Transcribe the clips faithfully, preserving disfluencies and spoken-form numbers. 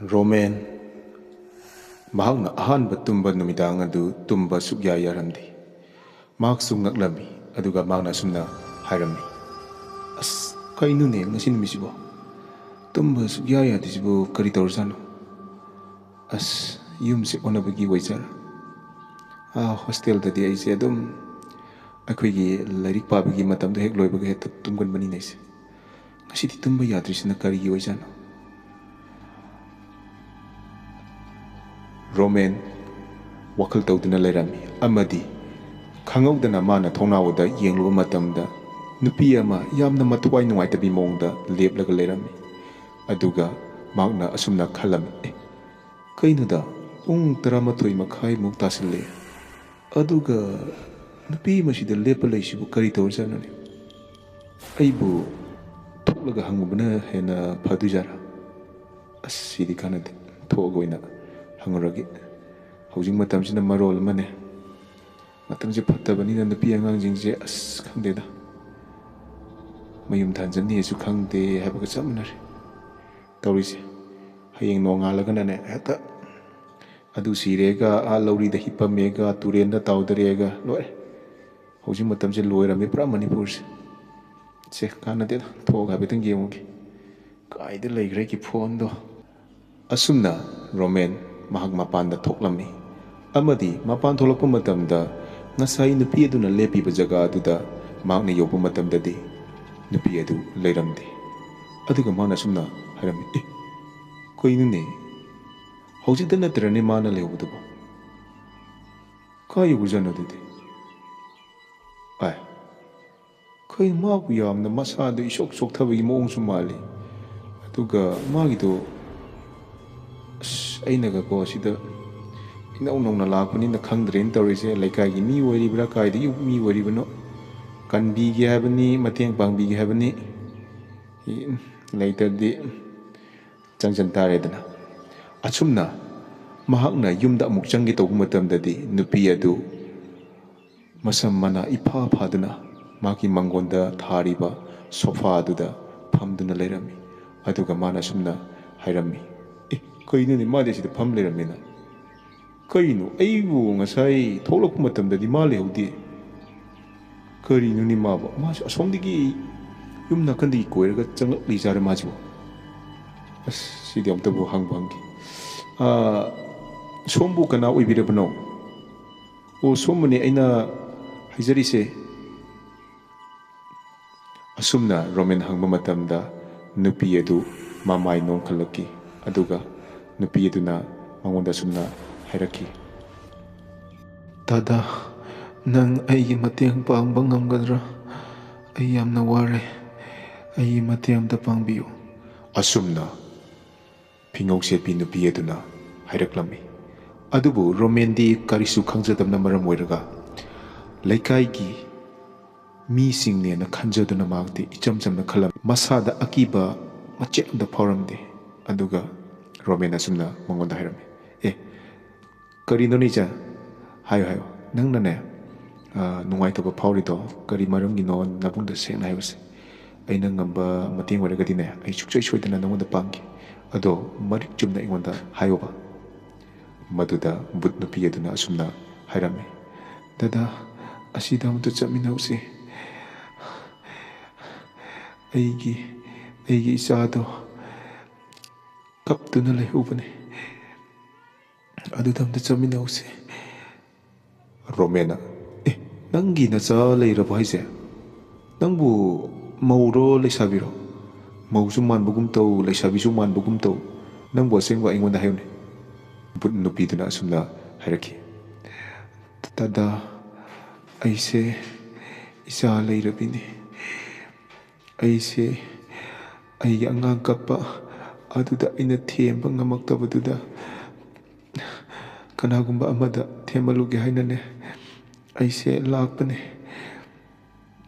Roman, ꯃꯍꯥꯛꯅ ꯑꯍꯥꯟꯕ ꯇꯨꯝꯕ ꯅꯨꯃꯤꯗꯥꯡ ꯑꯗꯨ ꯇꯨꯝꯕ ꯁꯨꯛꯌꯥ ꯌꯥꯔꯝꯗꯦ꯫ ꯃꯍꯥꯛꯁꯨ ꯉꯛꯂꯝꯃꯤ, ꯑꯗꯨꯒ ꯃꯍꯥꯛꯅ ꯑꯁꯨꯝꯅ ꯍꯥꯏꯔꯝꯃꯤ, "ꯑꯁ, ꯀꯩꯅꯣꯅꯦ ꯉꯁꯤ ꯅꯨꯃꯤꯠꯁꯤꯕꯣ? ꯇꯨꯝꯕ ꯁꯨꯛꯌꯥ ꯌꯥꯗ꯭ꯔꯤꯁꯤꯕꯨ ꯀꯔꯤ ꯇꯧꯔꯖꯥꯠꯅꯣ? ꯑꯁ, ꯌꯨꯝꯁꯦ ꯑꯣꯟꯅꯕꯒꯤ ꯑꯣꯏꯖꯥꯠꯂꯥ? ꯑꯥ, ꯍꯣꯁꯇꯦꯜꯗꯗꯤ ꯑꯩꯁꯦ ꯑꯗꯨꯝ ꯑꯩꯈꯣꯏꯒꯤ ꯂꯥꯏꯔꯤꯛ ꯄꯥꯕꯒꯤ ꯃꯇꯝꯗꯣ ꯍꯦꯛ ꯂꯣꯏꯕꯒ ꯍꯦꯛꯇ ꯇꯨꯝꯒꯟꯕꯅꯤꯅꯦ ꯑꯩꯁꯦ꯫ ꯉꯁꯤꯗꯤ ꯇꯨꯝꯕ ꯌꯥꯗ꯭ꯔꯤꯁꯤꯅ ꯀꯔꯤꯒꯤ ꯑꯣꯏꯖꯥꯠꯅꯣ?" ꯔꯣꯃꯦꯟ ꯋꯥꯈꯜ ꯇꯧꯗꯨꯅ ꯂꯩꯔꯝꯃꯤ, ꯑꯃꯗꯤ ꯈꯪꯍꯧꯗꯅ ꯃꯥꯅ ꯊꯣꯡꯅꯥꯎꯗ ꯌꯦꯡꯂꯨꯕ ꯃꯇꯝꯗ ꯅꯨꯄꯤ ꯑꯃ ꯌꯥꯝꯅ ꯃꯊꯋꯥꯏ ꯅꯨꯡꯉꯥꯏꯇꯕꯤ ꯃꯑꯣꯡꯗ ꯂꯦꯞꯂꯒ ꯂꯩꯔꯝꯃꯤ꯫ ꯑꯗꯨꯒ ꯃꯍꯥꯛꯅ ꯑꯁꯨꯝꯅ ꯈꯜꯂꯝꯃꯤ, "ꯑꯦ, ꯀꯩꯅꯣꯗ, ꯄꯨꯡ ꯇꯔꯥꯃꯥꯊꯣꯏ ꯃꯈꯥꯏꯃꯨꯛ ꯇꯥꯁꯤꯜꯂꯦ, ꯑꯗꯨꯒ ꯅꯨꯄꯤ ꯑꯃꯁꯤꯗ ꯂꯦꯞꯄ ꯂꯩꯁꯤꯕꯨ ꯀꯔꯤ ꯇꯧꯔꯖꯥꯠꯅꯣꯅꯦ? ꯑꯩꯕꯨ ꯊꯣꯛꯂꯒ ꯍꯪꯉꯨꯕꯅ ꯍꯦꯟꯅ ꯐꯗꯣꯏꯖꯥꯠꯂꯥ? ꯑꯁ, ꯁꯤꯗꯤ ꯀꯥꯟꯅꯗꯦ, ꯊꯣꯛꯑꯒ ꯑꯣꯏꯅ ꯍꯪꯉꯨꯔꯒꯦ꯫ ꯍꯧꯖꯤꯛ ꯃꯇꯝꯁꯤꯅ ꯃꯔꯣꯜ ꯑꯃꯅꯦ, ꯃꯇꯝꯁꯦ ꯐꯠꯇꯕꯅꯤꯅ ꯅꯨꯄꯤ ꯑꯉꯥꯡꯁꯤꯡꯁꯦ, ꯑꯁ, ꯈꯪꯗꯦꯗ, ꯃꯌꯨꯝꯗ ꯍꯟꯖꯟꯅꯤꯁꯨ ꯈꯪꯗꯦ ꯍꯥꯏꯕꯒ ꯆꯞ ꯃꯥꯟꯅꯔꯦ ꯇꯧꯔꯤꯁꯦ꯫ ꯍꯌꯦꯡ ꯅꯣꯡꯉꯥꯜꯂꯒꯅꯅꯦ ꯍꯦꯛꯇ ꯑꯗꯨ ꯁꯤꯔꯦꯒ, ꯑꯥ ꯂꯧꯔꯤꯗ ꯍꯤꯞꯄꯝꯃꯦꯒ, ꯇꯨꯔꯦꯟꯗ ꯇꯥꯎꯗꯔꯦꯒ, ꯂꯣꯏꯔꯦ꯫ ꯍꯧꯖꯤꯛ ꯃꯇꯝꯁꯦ ꯂꯣꯏꯔꯝꯃꯦ ꯄꯨꯔꯥ ꯃꯅꯤꯄꯨꯔꯁꯦ꯫ ꯁꯦ, ꯀꯥꯟꯅꯗꯦꯗ, ꯊꯣꯛꯑꯒ ꯍꯥꯏꯐꯦꯠꯇꯪ ꯌꯦꯡꯉꯨꯒꯦ꯫ ꯀꯥꯏꯗ ꯂꯩꯈ꯭ꯔꯦ ꯑꯩꯒꯤ ꯐꯣꯟꯗꯣ?" ꯑꯁꯨꯝꯅ ꯔꯣꯃꯦꯟ ꯃꯍꯥꯛ ꯃꯄꯥꯟꯗ ꯊꯣꯛꯂꯝꯃꯤ, ꯑꯃꯗꯤ ꯃꯄꯥꯟ ꯊꯣꯛꯂꯛꯄ ꯃꯇꯝꯗ ꯉꯁꯥꯏ ꯅꯨꯄꯤ ꯑꯗꯨꯅ ꯂꯦꯞꯄꯤꯕ ꯖꯒꯥ ꯑꯗꯨꯗ ꯃꯍꯥꯛꯅ ꯌꯧꯕ ꯃꯇꯝꯗꯗꯤ ꯅꯨꯄꯤ ꯑꯗꯨ ꯂꯩꯔꯝꯗꯦ꯫ ꯑꯗꯨꯒ ꯃꯥꯅ ꯑꯁꯨꯝꯅ ꯍꯥꯏꯔꯝꯃꯤ, "ꯑꯦ, ꯀꯩꯅꯣꯅꯦ? ꯍꯧꯖꯤꯛꯇ ꯅꯠꯇ꯭ꯔꯅꯦ ꯃꯥꯅ ꯂꯩꯍꯧꯕꯗꯨꯕꯣ? ꯀꯥꯏ ꯌꯧꯈ꯭ꯔꯖꯥꯠꯅꯣ ꯑꯗꯨꯗꯤ? ꯑꯥꯏ, ꯀꯩꯅꯣ ꯃꯥꯕꯨ ꯌꯥꯝꯅ ꯃꯁꯥꯗꯣ ꯏꯁꯣꯛ ꯆꯣꯛꯊꯕꯒꯤ ꯃꯑꯣꯡꯁꯨ ꯃꯥꯜꯂꯤ꯫ ꯑꯗꯨꯒ ꯃꯥꯒꯤꯗꯣ, ꯑꯁ, ꯑꯩꯅꯒꯀꯣ ꯁꯤꯗ ꯏꯅꯧ ꯅꯧꯅ ꯂꯥꯛꯄꯅꯤꯅ ꯈꯪꯗ꯭ꯔꯦꯅ ꯇꯧꯔꯤꯁꯦ꯫ ꯂꯩꯀꯥꯏꯒꯤ ꯃꯤ ꯑꯣꯏꯔꯤꯕ꯭ꯔꯥ, ꯀꯥꯏꯗꯒꯤ ꯃꯤ ꯑꯣꯏꯔꯤꯕꯅꯣ? ꯀꯟꯕꯤꯒꯦ ꯍꯥꯏꯕꯅꯤ, ꯃꯇꯦꯡ ꯄꯥꯡꯕꯤꯒꯦ ꯍꯥꯏꯕꯅꯤ꯫ ꯂꯩꯇ꯭ꯔꯗꯤ ꯆꯪꯁꯤꯟ ꯇꯥꯔꯦꯗꯅ꯫" ꯑꯁꯨꯝꯅ ꯃꯍꯥꯛꯅ ꯌꯨꯝꯗ ꯑꯃꯨꯛ ꯆꯪꯒꯦ ꯇꯧꯕ ꯃꯇꯝꯗꯗꯤ ꯅꯨꯄꯤ ꯑꯗꯨ ꯃꯁꯝ ꯃꯅꯥ ꯏꯐꯥ ꯐꯥꯗꯨꯅ ꯃꯍꯥꯛꯀꯤ ꯃꯪꯒꯣꯟꯗ ꯊꯥꯔꯤꯕ ꯁꯣꯐꯥ ꯑꯗꯨꯗ ꯐꯝꯗꯨꯅ ꯂꯩꯔꯝꯃꯤ꯫ ꯑꯗꯨꯒ ꯃꯥꯅ ꯑꯁꯨꯝꯅ ꯍꯥꯏꯔꯝꯃꯤ, "ꯑꯦ, ꯀꯩꯅꯣꯅꯦ, ꯃꯥꯗꯤ ꯑꯁꯤꯗ ꯐꯝ ꯂꯩꯔꯝꯃꯦꯅ꯫ ꯀꯩꯅꯣ, ꯑꯩꯕꯨ ꯉꯁꯥꯏ ꯊꯣꯛꯂꯛꯄ ꯃꯇꯝꯗꯗꯤ ꯃꯥ ꯂꯩꯍꯧꯗꯦ꯫ ꯀꯔꯤꯅꯣꯅꯦ ꯃꯥꯕꯨ? ꯃꯥꯁꯨ ꯑꯁꯣꯝꯗꯒꯤ ꯌꯨꯝ ꯅꯥꯀꯟꯗꯒꯤ ꯀꯣꯏꯔꯒ ꯆꯪꯂꯛꯂꯤꯖꯥꯔ ꯃꯥꯁꯤꯕꯨ? ꯑꯁ, ꯁꯤꯗꯤ ꯑꯝꯇꯕꯨ ꯍꯪꯕ ꯍꯪꯒꯦ꯫ ꯑꯥ, ꯁꯣꯝꯕꯨ ꯀꯅꯥ ꯑꯣꯏꯕꯤꯔꯕꯅꯣ? ꯑꯣ, ꯁꯣꯝꯕꯨꯅꯦ ꯑꯩꯅ ꯍꯥꯏꯖꯔꯤꯁꯦ꯫ ꯑꯁꯨꯝꯅ ꯔꯣꯃꯦꯟ ꯍꯪꯕ ꯃꯇꯝꯗ ꯅꯨꯄꯤ ꯑꯗꯨ ꯃꯃꯥꯏ ꯅꯣꯡꯈꯠꯂꯛꯈꯤ꯫ ꯑꯗꯨꯒ ꯅꯨꯄꯤ ꯑꯗꯨꯅ ꯃꯉꯣꯟꯗ ꯑꯁꯨꯝꯅ ꯍꯥꯏꯔꯛꯈꯤ꯫ ꯗꯥꯗꯥ, ꯅꯪ ꯑꯩꯒꯤ ꯃꯇꯦꯡ ꯄꯥꯡꯕ ꯉꯝꯒꯗ꯭ꯔꯥ? ꯑꯩ ꯌꯥꯝꯅ ꯋꯥꯔꯦ꯫ ꯑꯩꯒꯤ ꯃꯇꯦꯡ ꯑꯝꯇ ꯄꯥꯡꯕꯤꯌꯨ꯫ ꯑꯁꯨꯝꯅ ꯐꯤꯉꯧ ꯁꯦꯠꯄꯤ ꯅꯨꯄꯤ ꯑꯗꯨꯅ ꯍꯥꯏꯔꯛꯂꯝꯃꯤ꯫ ꯑꯗꯨꯕꯨ ꯔꯣꯃꯦꯟꯗꯤ ꯀꯔꯤꯁꯨ ꯈꯪꯖꯗꯕꯅ ꯃꯔꯝ ꯑꯣꯏꯔꯒ ꯂꯩꯀꯥꯏꯒꯤ ꯃꯤꯁꯤꯡꯅꯦꯅ ꯈꯟꯖꯗꯨꯅ ꯃꯍꯥꯛꯇꯤ ꯏꯆꯝ ꯆꯝꯅ ꯈꯜꯂꯝꯃꯤ꯫ ꯃꯁꯥꯗ ꯑꯀꯤꯕ ꯃꯆꯦꯠ ꯑꯃꯇ ꯐꯥꯎꯔꯝꯗꯦ꯫ ꯑꯗꯨꯒ ꯔꯣꯃꯦꯟ ꯑꯁꯨꯝꯅ ꯃꯉꯣꯟꯗ ꯍꯥꯏꯔꯝꯃꯤ, "ꯑꯦ, ꯀꯔꯤꯅꯣꯅꯦ ꯏꯆꯥ? ꯍꯥꯏꯌꯣ, ꯍꯥꯏꯌꯣ꯫ ꯅꯪꯅꯅꯦ, ꯑ, ꯅꯨꯡꯉꯥꯏꯇꯕ ꯐꯥꯎꯔꯤꯗꯣ ꯀꯔꯤ ꯃꯔꯝꯒꯤꯅꯣ? ꯅꯕꯨꯡꯗ ꯁꯦꯡꯅ ꯍꯥꯏꯌꯨꯁꯦ꯫ ꯑꯩꯅ ꯉꯝꯕ ꯃꯇꯦꯡ ꯑꯣꯏꯔꯒꯗꯤꯅꯦ, ꯑꯩ ꯁꯨꯡꯁꯣꯏ ꯁꯣꯏꯗꯅ ꯅꯉꯣꯟꯗ ꯄꯥꯡꯒꯦ꯫ ꯑꯗꯣ ꯃꯔꯤꯛ ꯆꯨꯝꯅ ꯑꯩꯉꯣꯟꯗ ꯍꯥꯏꯌꯣꯕ꯫" ꯃꯗꯨꯗ ꯚꯨꯠ ꯅꯨꯄꯤ ꯑꯗꯨꯅ ꯑꯁꯨꯝꯅ ꯍꯥꯏꯔꯝꯃꯤ, "ꯗꯗꯥ, ꯑꯁꯤꯗ ꯑꯃꯨꯛꯇ ꯆꯠꯃꯤꯟꯅꯧꯁꯦ꯫ ꯑꯩꯒꯤ, ꯑꯩꯒꯤ ꯏꯆꯥꯗꯣ ꯀꯞꯇꯨꯅ ꯂꯩꯍꯧꯕꯅꯦ꯫ ꯑꯗꯨꯗ ꯑꯝꯇ ꯆꯠꯃꯤꯟꯅꯧꯁꯦ꯫" ꯔꯣꯃꯦꯟꯅ, "ꯑꯦ, ꯅꯪꯒꯤ ꯅꯆꯥ ꯂꯩꯔꯕꯣ ꯍꯥꯏꯁꯦ? ꯅꯪꯕꯨ ꯃꯧꯔꯣ ꯂꯩꯁꯥꯕꯤꯔꯣ? ꯃꯧꯁꯨ ꯃꯥꯟꯕꯒꯨꯝ ꯇꯧ, ꯂꯩꯁꯥꯕꯤꯁꯨ ꯃꯥꯟꯕꯒꯨꯝ ꯇꯧ꯫ ꯅꯪꯕꯨ ꯑꯁꯦꯡꯕ ꯑꯩꯉꯣꯟꯗ ꯍꯥꯏꯌꯨꯅꯦ꯫" ꯚꯨꯠ ꯅꯨꯄꯤꯗꯨꯅ ꯑꯁꯨꯝꯅ ꯍꯥꯏꯔꯛꯈꯤ, "ꯗꯗꯥ, ꯑꯩꯁꯦ ꯏꯆꯥ ꯂꯩꯔꯕꯤꯅꯦ꯫ ꯑꯩꯁꯦ ꯑꯩꯒꯤ ꯑꯉꯥꯡ ꯀꯞꯄ ꯑꯗꯨꯗ ꯑꯩꯅ ꯊꯦꯝꯕ ꯉꯝꯃꯛꯇꯕꯗꯨꯗ ꯀꯅꯥꯒꯨꯝꯕ ꯑꯃꯗ ꯊꯦꯝꯍꯜꯂꯨꯒꯦ ꯍꯥꯏꯅꯅꯦ ꯑꯩꯁꯦ ꯂꯥꯛꯄꯅꯦ꯫"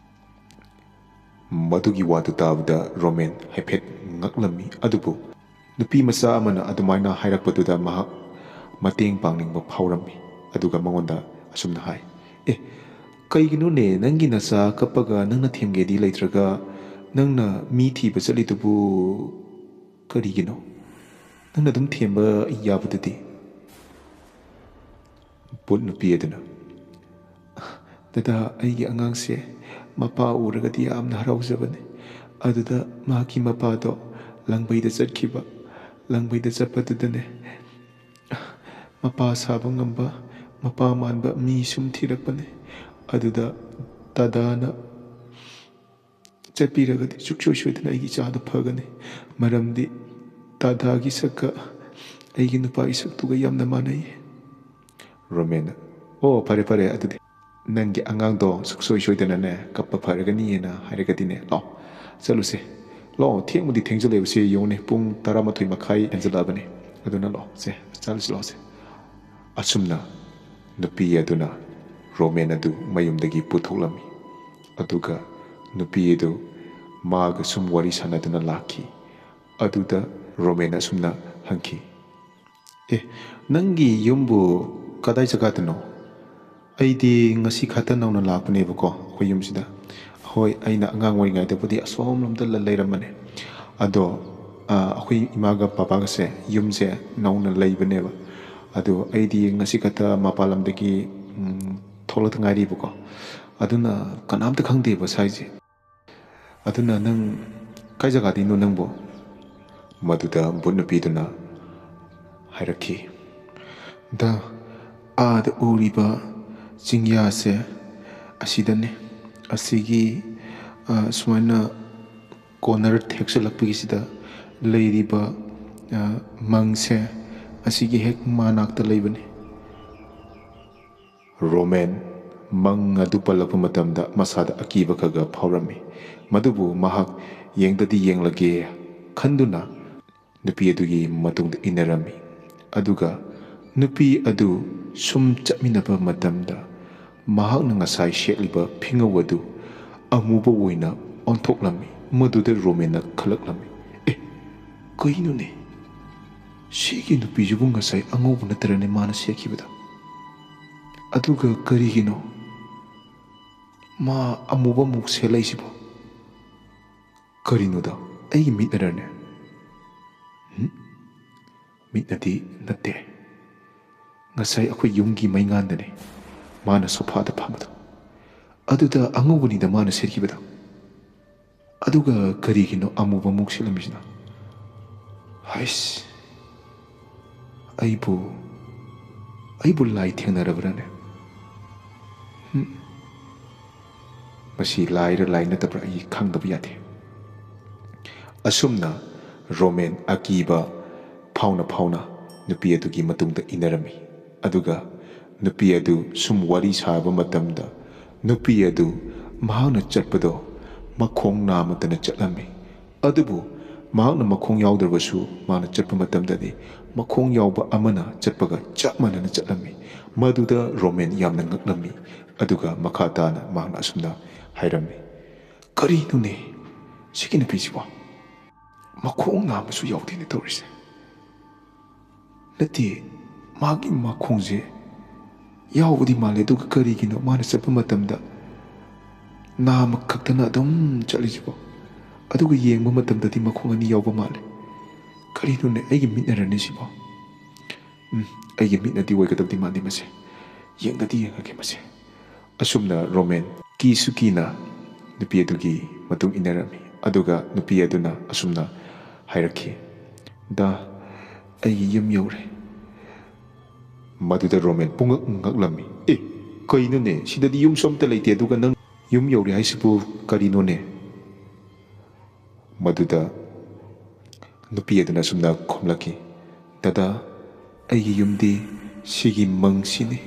ꯃꯗꯨꯒꯤ ꯋꯥꯗꯨ ꯇꯥꯕꯗ ꯔꯣꯃꯦꯟ ꯍꯥꯏꯐꯦꯠ ꯉꯛꯂꯝꯃꯤ꯫ ꯑꯗꯨꯕꯨ ꯅꯨꯄꯤ ꯃꯆꯥ ꯑꯃꯅ ꯑꯗꯨꯃꯥꯏꯅ ꯍꯥꯏꯔꯛꯄꯗꯨꯗ ꯃꯍꯥꯛ ꯃꯇꯦꯡ ꯄꯥꯡꯅꯤꯡꯕ ꯐꯥꯎꯔꯝꯃꯤ꯫ ꯑꯗꯨꯒ ꯃꯉꯣꯟꯗ ꯑꯁꯨꯝꯅ ꯍꯥꯏ, "ꯑꯦ, ꯀꯩꯒꯤꯅꯣꯅꯦ? ꯅꯪꯒꯤ ꯅꯆꯥ ꯀꯞꯄꯒ ꯅꯪꯅ ꯊꯦꯝꯒꯦꯗꯤ ꯂꯩꯇ꯭ꯔꯒ ꯅꯪꯅ ꯃꯤ ꯊꯤꯕ ꯆꯠꯂꯤꯗꯨꯕꯨ ꯀꯔꯤꯒꯤꯅꯣ? ꯅꯪꯅ ꯑꯗꯨꯝ ꯊꯦꯝꯕ ꯌꯥꯕꯗꯨꯗꯤ?" ꯚꯨꯠ ꯅꯨꯄꯤ ꯑꯗꯨꯅ, "ꯗꯗꯥ, ꯑꯩꯒꯤ ꯑꯉꯥꯡꯁꯦ ꯃꯄꯥ ꯎꯔꯒꯗꯤ ꯌꯥꯝꯅ ꯍꯔꯥꯎꯖꯕꯅꯤ꯫ ꯑꯗꯨꯗ ꯃꯍꯥꯛꯀꯤ ꯃꯄꯥꯗꯣ ꯂꯪꯕꯩꯗ ꯆꯠꯈꯤꯕ꯫ ꯂꯪꯕꯩꯗ ꯆꯠꯄꯗꯨꯗꯅꯦ, ꯃꯄꯥ ꯁꯥꯕ ꯉꯝꯕ, ꯃꯄꯥ ꯃꯥꯟꯕ ꯃꯤ ꯁꯨꯝ ꯊꯤꯔꯛꯄꯅꯦ꯫ ꯑꯗꯨꯗ ꯗꯗꯥꯅ ꯆꯠꯄꯤꯔꯒꯗꯤ ꯁꯨꯡꯁꯣꯏ ꯁꯣꯏꯗꯅ ꯑꯩꯒꯤ ꯏꯆꯥꯗꯣ ꯐꯒꯅꯤ꯫ ꯃꯔꯝꯗꯤ ꯗꯗꯥꯒꯤ ꯁꯛꯀ ꯑꯩꯒꯤ ꯅꯨꯄꯥꯒꯤ ꯁꯛꯇꯨꯒ ꯌꯥꯝꯅ ꯃꯥꯟꯅꯩ꯫" ꯔꯣꯃꯦꯟꯅ, "ꯑꯣ, ꯐꯔꯦ, ꯐꯔꯦ, ꯑꯗꯨꯗꯤ ꯅꯪꯒꯤ ꯑꯉꯥꯡꯗꯣ ꯁꯨꯡꯁꯣꯏ ꯁꯣꯏꯗꯅꯅꯦ ꯀꯞꯄ ꯐꯔꯒꯅꯤꯅ ꯍꯥꯏꯔꯒꯗꯤꯅꯦ, ꯂꯥꯛꯑꯣ, ꯆꯠꯂꯨꯁꯦ꯫ ꯂꯥꯛꯑꯣ, ꯊꯦꯡꯕꯨꯗꯤ ꯊꯦꯡꯖꯜꯂꯛꯑꯦꯕꯁꯦ, ꯌꯦꯡꯉꯨꯅꯦ, ꯄꯨꯡ ꯇꯔꯥꯃꯥꯊꯣꯏ ꯃꯈꯥꯏ ꯍꯦꯟꯖꯜꯂꯛꯑꯕꯅꯦ꯫ ꯑꯗꯨꯅ ꯂꯥꯛꯑꯣ, ꯁꯦ, ꯆꯠꯂꯨꯁꯤ, ꯂꯥꯛꯑꯣꯁꯦ꯫" ꯑꯁꯨꯝꯅ ꯅꯨꯄꯤ ꯑꯗꯨꯅ ꯔꯣꯃꯦꯟ ꯑꯗꯨ ꯃꯌꯨꯝꯗꯒꯤ ꯄꯨꯊꯣꯛꯂꯝꯃꯤ꯫ ꯑꯗꯨꯒ ꯅꯨꯄꯤ ꯑꯗꯨ ꯃꯥꯒ ꯁꯨꯝ ꯋꯥꯔꯤ ꯁꯥꯟꯅꯗꯨꯅ ꯂꯥꯛꯈꯤ꯫ ꯑꯗꯨꯗ ꯔꯣꯃꯦꯟ ꯑꯁꯨꯝꯅ ꯍꯪꯈꯤ, "ꯑꯦ, ꯅꯪꯒꯤ ꯌꯨꯝꯕꯨ ꯀꯗꯥꯏ ꯖꯒꯥꯗꯅꯣ? ꯑꯩꯗꯤ ꯉꯁꯤ ꯈꯛꯇ ꯅꯧꯅ ꯂꯥꯛꯄꯅꯦꯕꯀꯣ, ꯑꯩꯈꯣꯏ ꯌꯨꯝꯁꯤꯗ꯫ ꯍꯣꯏ, ꯑꯩꯅ ꯑꯉꯥꯡ ꯑꯣꯏꯔꯤꯉꯩꯗꯕꯨꯗꯤ ꯑꯁꯣꯝꯂꯣꯝꯗ ꯂ-, ꯂꯩꯔꯝꯕꯅꯦ꯫ ꯑꯗꯣ, ꯑ, ꯑꯩꯈꯣꯏ ꯏꯃꯥꯒ ꯄꯥꯄꯥꯒꯁꯦ ꯌꯨꯝꯁꯦ ꯅꯧꯅ ꯂꯩꯕꯅꯦꯕ꯫ ꯑꯗꯣ ꯑꯩꯗꯤ ꯉꯁꯤ ꯈꯛꯇ ꯃꯄꯥꯟ ꯂꯝꯗꯒꯤ, ꯎꯝ, ꯊꯣꯛꯂꯛꯇ ꯉꯥꯏꯔꯤꯕꯀꯣ꯫ ꯑꯗꯨꯅ ꯀꯅꯥꯝꯇ ꯈꯪꯗꯦꯕ ꯁ꯭ꯋꯥꯏꯁꯦ꯫ ꯑꯗꯨꯅ ꯅꯪ ꯀꯥꯏ ꯖꯒꯥꯗꯩꯅꯣ ꯅꯪꯕꯣ?" ꯃꯗꯨꯗ ꯚꯨꯠ ꯅꯨꯄꯤꯗꯨꯅ ꯍꯥꯏꯔꯛꯈꯤ, "ꯗ, ꯑꯥꯗ ꯎꯔꯤꯕ ꯆꯤꯡꯌꯥꯁꯦ ꯑꯁꯤꯗꯅꯦ꯫ ꯑꯁꯤꯒꯤ, ꯑ, ꯁꯨꯃꯥꯏꯅ ꯀꯣꯅꯔ ꯊꯦꯛꯆꯜꯂꯛꯄꯒꯤꯁꯤꯗ ꯂꯩꯔꯤꯕ, ꯑ, ꯃꯪꯁꯦ ꯑꯁꯤꯒꯤ ꯍꯦꯛ ꯃꯅꯥꯛꯇ ꯂꯩꯕꯅꯤ꯫" ꯔꯣꯃꯦꯟ ꯃꯪ ꯑꯗꯨ ꯄꯜꯂꯛꯄ ꯃꯇꯝꯗ ꯃꯁꯥꯗ ꯑꯀꯤꯕ ꯈꯔ ꯈꯔ ꯐꯥꯎꯔꯝꯃꯤ꯫ ꯃꯗꯨꯕꯨ ꯃꯍꯥꯛ ꯌꯦꯡꯗꯗꯤ ꯌꯦꯡꯂꯒꯦ ꯈꯟꯗꯨꯅ ꯅꯨꯄꯤ ꯑꯗꯨꯒꯤ ꯃꯇꯨꯡꯗ ꯏꯟꯅꯔꯝꯃꯤ꯫ ꯑꯗꯨꯒ ꯅꯨꯄꯤ ꯑꯗꯨ ꯁꯨꯝ ꯆꯠꯃꯤꯟꯅꯕ ꯃꯇꯝꯗ ꯃꯍꯥꯛꯅ ꯉꯁꯥꯏ ꯁꯦꯠꯂꯤꯕ ꯐꯤꯉꯧ ꯑꯗꯨ ꯑꯃꯨꯕ ꯑꯣꯏꯅ ꯑꯣꯟꯊꯣꯛꯂꯝꯃꯤ꯫ ꯃꯗꯨꯗ ꯔꯣꯃꯦꯟꯅ ꯈꯜꯂꯛꯂꯝꯃꯤ, "ꯑꯦ, ꯀꯩꯅꯣꯅꯦ? ꯁꯤꯒꯤ ꯅꯨꯄꯤꯁꯤꯕꯨ ꯉꯁꯥꯏ ꯑꯉꯧꯕ ꯅꯠꯇ꯭ꯔꯅꯦ ꯃꯥꯅ ꯁꯦꯠꯈꯤꯕꯗꯣ? ꯑꯗꯨꯒ ꯀꯔꯤꯒꯤꯅꯣ ꯃꯥ ꯑꯃꯨꯕ ꯑꯃꯨꯛ ꯁꯦꯠꯂꯛꯏꯁꯤꯕꯣ? ꯀꯔꯤꯅꯣꯗ, ꯑꯩꯒꯤ ꯃꯤꯠꯅꯔꯅꯦ?" ꯍꯨꯝ? ꯃꯤꯠꯅꯗꯤ ꯅꯠꯇꯦ꯫ ꯉꯁꯥꯏ ꯑꯩꯈꯣꯏ ꯌꯨꯝꯒꯤ ꯃꯩꯉꯥꯟꯗꯅꯦ ꯃꯥꯅ ꯁꯣꯐꯥꯗ ꯐꯝꯕꯗꯣ꯫ ꯑꯗꯨꯗ ꯑꯉꯧꯕꯅꯤꯗ ꯃꯥꯅ ꯁꯦꯠꯈꯤꯕꯗꯣ꯫ ꯑꯗꯨꯒ ꯀꯔꯤꯒꯤꯅꯣ ꯑꯃꯨꯕ ꯑꯃꯨꯛ ꯁꯦꯠꯂꯝꯃꯤꯁꯤꯅ? ꯍꯩꯁ, ꯑꯩꯕꯨ, ꯑꯩꯕꯨ ꯂꯥꯏ ꯊꯦꯡꯅꯔꯕ꯭ꯔꯥꯅꯦ? ꯍꯨꯝ꯫ ꯃꯁꯤ ꯂꯥꯏꯔ ꯂꯥꯏ ꯅꯠꯇꯕ꯭ꯔꯥ ꯑꯩ ꯈꯪꯗꯕ ꯌꯥꯗꯦ꯫ ꯑꯁꯨꯝꯅ ꯔꯣꯃꯦꯟ ꯑꯀꯤꯕ ꯐꯥꯎꯅ ꯐꯥꯎꯅ ꯅꯨꯄꯤ ꯑꯗꯨꯒꯤ ꯃꯇꯨꯡꯗ ꯏꯟꯅꯔꯝꯃꯤ꯫ ꯑꯗꯨꯒ ꯅꯨꯄꯤ ꯑꯗꯨ ꯁꯨꯝ ꯋꯥꯔꯤ ꯁꯥꯕ ꯃꯇꯝꯗ ꯅꯨꯄꯤ ꯑꯗꯨ ꯃꯍꯥꯛꯅ ꯆꯠꯄꯗꯣ ꯃꯈꯣꯡ ꯅꯥꯃꯇꯅ ꯆꯠꯂꯝꯃꯤ꯫ ꯑꯗꯨꯕꯨ ꯃꯍꯥꯛꯅ ꯃꯈꯣꯡ ꯌꯥꯎꯗ꯭ꯔꯕꯁꯨ ꯃꯥꯅ ꯆꯠꯄ ꯃꯇꯝꯗꯗꯤ ꯃꯈꯣꯡ ꯌꯥꯎꯕ ꯑꯃꯅ ꯆꯠꯄꯒ ꯆꯞ ꯃꯥꯟꯅꯅ ꯆꯠꯂꯝꯃꯤ꯫ ꯃꯗꯨꯗ ꯔꯣꯃꯦꯟ ꯌꯥꯝꯅ ꯉꯛꯂꯝꯃꯤ꯫ ꯑꯗꯨꯒ ꯃꯈꯥ ꯇꯥꯅ ꯃꯍꯥꯛꯅ ꯑꯁꯨꯝꯅ ꯍꯥꯏꯔꯝꯃꯤ, "ꯀꯔꯤꯅꯣꯅꯦ ꯁꯤꯒꯤ ꯅꯨꯄꯤꯁꯤꯕꯣ? ꯃꯈꯣꯡ ꯅꯥꯝꯃꯁꯨ ꯌꯥꯎꯗꯦꯅꯦ ꯇꯧꯔꯤꯁꯦ꯫ ꯅꯠꯇꯦ, ꯃꯥꯒꯤ ꯃꯈꯣꯡꯁꯦ ꯌꯥꯎꯕꯗꯤ ꯃꯥꯜꯂꯦ, ꯑꯗꯨꯒ ꯀꯔꯤꯒꯤꯅꯣ ꯃꯥꯅ ꯆꯠꯄ ꯃꯇꯝꯗ ꯅꯥꯝꯃ ꯈꯛꯇꯅ ꯑꯗꯨꯝ ꯆꯠꯂꯤꯁꯤꯕꯣ? ꯑꯗꯨꯒ ꯌꯦꯡꯕ ꯃꯇꯝꯗꯗꯤ ꯃꯈꯣꯡ ꯑꯅꯤ ꯌꯥꯎꯕ ꯃꯥꯜꯂꯦ꯫ ꯀꯔꯤꯅꯣꯅꯦ, ꯑꯩꯒꯤ ꯃꯤꯠꯅꯔꯅꯦ ꯁꯤꯕꯣ? ꯎꯝ, ꯑꯩꯒꯤ ꯃꯤꯠꯅꯗꯤ ꯑꯣꯏꯒꯗꯕꯗꯤ ꯃꯥꯟꯗꯦ ꯃꯁꯦ꯫ ꯌꯦꯡꯗꯗꯤ ꯌꯦꯡꯉꯒꯦ ꯃꯁꯦ"꯫ ꯑꯁꯨꯝꯅ ꯔꯣꯃꯦꯟ ꯀꯤꯁꯨ ꯀꯤꯅ ꯅꯨꯄꯤ ꯑꯗꯨꯒꯤ ꯃꯇꯨꯡ ꯏꯟꯅꯔꯝꯃꯤ꯫ ꯑꯗꯨꯒ ꯅꯨꯄꯤ ꯑꯗꯨꯅ ꯑꯁꯨꯝꯅ ꯍꯥꯏꯔꯛꯈꯤ, "ꯗꯥ, ꯑꯩꯒꯤ ꯌꯨꯝ ꯌꯧꯔꯦ"꯫ ꯃꯗꯨꯗ ꯔꯣꯃꯦꯟ ꯄꯨꯡꯉꯛ ꯉꯛꯂꯝꯃꯤ꯫ "ꯑꯦ, ꯀꯩꯅꯣꯅꯦ? ꯁꯤꯗꯗꯤ ꯌꯨꯝꯁꯨ ꯑꯝꯇ ꯂꯩꯇꯦ, ꯑꯗꯨꯒ ꯅꯪ ꯌꯨꯝ ꯌꯧꯔꯦ ꯍꯥꯏꯁꯤꯕꯨ ꯀꯔꯤꯅꯣꯅꯦ?" ꯃꯗꯨꯗ ꯅꯨꯄꯤ ꯑꯗꯨꯅ ꯑꯁꯨꯝꯅ ꯈꯨꯝꯂꯛꯈꯤ, "ꯗꯗꯥ, ꯑꯩꯒꯤ ꯌꯨꯝꯗꯤ ꯁꯤꯒꯤ ꯃꯪꯁꯤꯅꯤ"꯫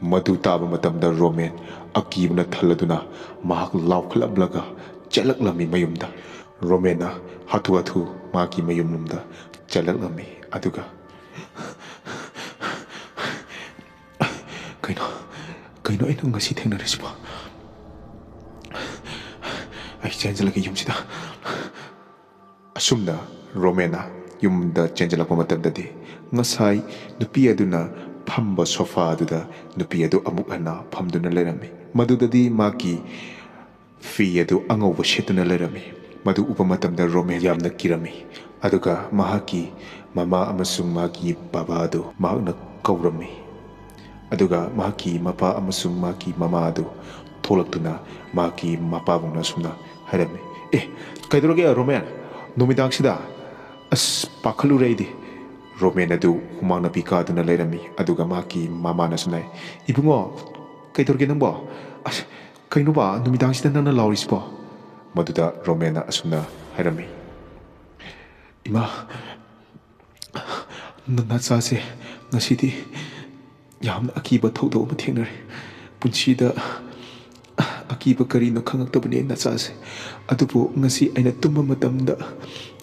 ꯃꯗꯨ ꯇꯥꯕ ꯃꯇꯝꯗ ꯔꯣꯃꯦꯟ ꯑꯀꯤꯕꯅ ꯊꯜꯂꯗꯨꯅ ꯃꯍꯥꯛ ꯂꯥꯎꯈꯠꯂꯛꯂꯒ ꯆꯦꯜꯂꯛꯂꯝꯃꯤ ꯃꯌꯨꯝꯗ꯫ ꯔꯣꯃꯦꯟꯅ ꯍꯥꯊꯨ ꯍꯥꯊꯨ ꯃꯍꯥꯛꯀꯤ ꯃꯌꯨꯝꯂꯣꯝꯗ ꯆꯦꯜꯂꯛꯂꯝꯃꯤ꯫ ꯑꯗꯨꯒ, "ꯀꯩꯅꯣ, ꯀꯩꯅꯣ ꯑꯩꯅ ꯉꯁꯤ ꯊꯦꯡꯅꯔꯤꯁꯤꯕꯣ? ꯑꯩ ꯆꯦꯟꯖꯜꯂꯒꯦ ꯌꯨꯝꯁꯤꯗ"꯫ ꯑꯁꯨꯝꯅ ꯔꯣꯃꯦꯟꯅ ꯌꯨꯝꯗ ꯆꯦꯟꯖꯜꯂꯛꯄ ꯃꯇꯝꯗꯗꯤ ꯉꯁꯥꯏ ꯅꯨꯄꯤ ꯑꯗꯨꯅ ꯐꯝꯕ ꯁꯣꯐꯥ ꯑꯗꯨꯗ ꯅꯨꯄꯤ ꯑꯗꯨ ꯑꯃꯨꯛ ꯍꯟꯅ ꯐꯝꯗꯨꯅ ꯂꯩꯔꯝꯃꯤ꯫ ꯃꯗꯨꯗꯗꯤ ꯃꯥꯒꯤ ꯐꯤ ꯑꯗꯨ ꯑꯉꯧꯕ ꯁꯦꯠꯇꯨꯅ ꯂꯩꯔꯝꯃꯤ꯫ ꯃꯗꯨ ꯎꯕ ꯃꯇꯝꯗ ꯔꯣꯃꯦꯟ ꯌꯥꯝꯅ ꯀꯤꯔꯝꯃꯤ꯫ ꯑꯗꯨꯒ ꯃꯍꯥꯛꯀꯤ ꯃꯃꯥ ꯑꯃꯁꯨꯡ ꯃꯥꯒꯤ ꯕꯕꯥ ꯑꯗꯨ ꯃꯍꯥꯛꯅ ꯀꯧꯔꯝꯃꯤ꯫ ꯑꯗꯨꯒ ꯃꯍꯥꯛꯀꯤ ꯃꯄꯥ ꯑꯃꯁꯨꯡ ꯃꯍꯥꯛꯀꯤ ꯃꯃꯥ ꯑꯗꯨ ꯊꯣꯛꯂꯛꯇꯨꯅ ꯃꯍꯥꯛꯀꯤ ꯃꯄꯥꯕꯨꯡꯅ ꯑꯁꯨꯝꯅ ꯍꯥꯏꯔꯝꯃꯤ, "ꯑꯦ, ꯀꯩꯗꯧꯔꯒꯦ ꯔꯣꯃꯦꯟ? ꯅꯨꯃꯤꯗꯥꯡꯁꯤꯗ? ꯑꯁ, ꯄꯥꯈꯠꯂꯨꯔꯦ ꯑꯩꯗꯤ꯫" ꯔꯣꯃꯦꯟ ꯑꯗꯨ ꯍꯨꯃꯥꯡ ꯅꯥꯄꯤ ꯀꯥꯗꯨꯅ ꯂꯩꯔꯝꯃꯤ꯫ ꯑꯗꯨꯒ ꯃꯍꯥꯛꯀꯤ ꯃꯃꯥꯅ ꯑꯁꯨꯝꯅ ꯍꯥꯏ, "ꯏꯕꯨꯡꯉꯣ, ꯀꯩꯗꯧꯔꯒꯦ ꯅꯪꯕꯣ? ꯑꯁ, ꯀꯩꯅꯣꯕ ꯅꯨꯃꯤꯗꯥꯡꯁꯤꯗ ꯅꯪꯅ ꯂꯥꯎꯔꯤꯁꯤꯕꯣ?" ꯃꯗꯨꯗ ꯔꯣꯃꯦꯟꯅ ꯑꯁꯨꯝꯅ ꯍꯥꯏꯔꯝꯃꯤ, "ꯏꯃꯥ, ꯅ-, ꯅꯆꯥꯁꯦ ꯉꯁꯤꯗꯤ ꯌꯥꯝꯅ ꯑꯀꯤꯕ ꯊꯧꯗꯣꯛ ꯑꯃ ꯊꯦꯡꯅꯔꯦ꯫ ꯄꯨꯟꯁꯤꯗ ꯑꯀꯤꯕ ꯀꯔꯤꯅꯣ ꯈꯪꯉꯛꯇꯕꯅꯦ ꯅꯆꯥꯁꯦ꯫ ꯑꯗꯨꯕꯨ ꯉꯁꯤ ꯑꯩꯅ ꯇꯨꯝꯕ ꯃꯇꯝꯗ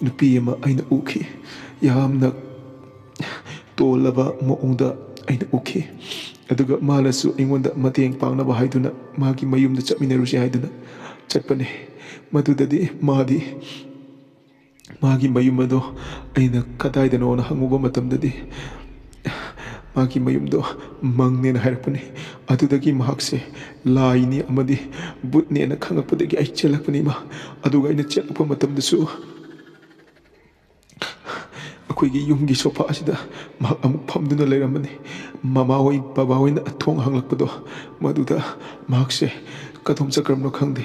ꯅꯨꯄꯤ ꯑꯃ ꯑꯩꯅ ꯎꯈꯤ꯫ ꯌꯥꯝꯅ ꯇꯣꯜꯂꯕ ꯃꯑꯣꯡꯗ ꯑꯩꯅ ꯎꯈꯤ꯫ ꯑꯗꯨꯒ ꯃꯥꯅꯁꯨ ꯑꯩꯉꯣꯟꯗ ꯃꯇꯦꯡ ꯄꯥꯡꯅꯕ ꯍꯥꯏꯗꯨꯅ ꯃꯥꯒꯤ ꯃꯌꯨꯝꯗ ꯆꯠꯃꯤꯟꯅꯔꯨꯁꯤ ꯍꯥꯏꯗꯨꯅ ꯆꯠꯄꯅꯦ꯫ ꯃꯗꯨꯗꯗꯤ ꯃꯥꯗꯤ, ꯃꯥꯒꯤ ꯃꯌꯨꯝ ꯑꯗꯣ ꯑꯩꯅ ꯀꯗꯥꯏꯗꯅꯣꯅ ꯍꯪꯉꯨꯕ ꯃꯇꯝꯗꯗꯤ ꯃꯥꯒꯤ ꯃꯌꯨꯝꯗꯣ ꯃꯪꯅꯦꯅ ꯍꯥꯏꯔꯛꯄꯅꯤ꯫ ꯑꯗꯨꯗꯒꯤ ꯃꯍꯥꯛꯁꯦ ꯂꯥꯏꯅꯤ ꯑꯃꯗꯤ ꯕꯨꯠꯅꯦꯅ ꯈꯪꯉꯛꯄꯗꯒꯤ ꯑꯩ ꯆꯦꯜꯂꯛꯄꯅꯤ ꯏꯃꯥ꯫ ꯑꯗꯨꯒ ꯑꯩꯅ ꯆꯦꯜꯂꯛꯄ ꯃꯇꯝꯗꯁꯨ ꯑꯩꯈꯣꯏꯒꯤ ꯌꯨꯝꯒꯤ ꯁꯣꯐꯥ ꯑꯁꯤꯗ ꯃꯍꯥꯛ ꯑꯃꯨꯛ ꯐꯝꯗꯨꯅ ꯂꯩꯔꯝꯕꯅꯤ꯫ ꯃꯃꯥ ꯍꯣꯏ, ꯕꯕꯥ ꯍꯣꯏꯅ ꯊꯣꯡ ꯍꯥꯡꯂꯛꯄꯗꯣ, ꯃꯗꯨꯗ ꯃꯍꯥꯛꯁꯦ ꯀꯗꯣꯝ ꯆꯠꯈ꯭ꯔꯕꯅꯣ ꯈꯪꯗꯦ꯫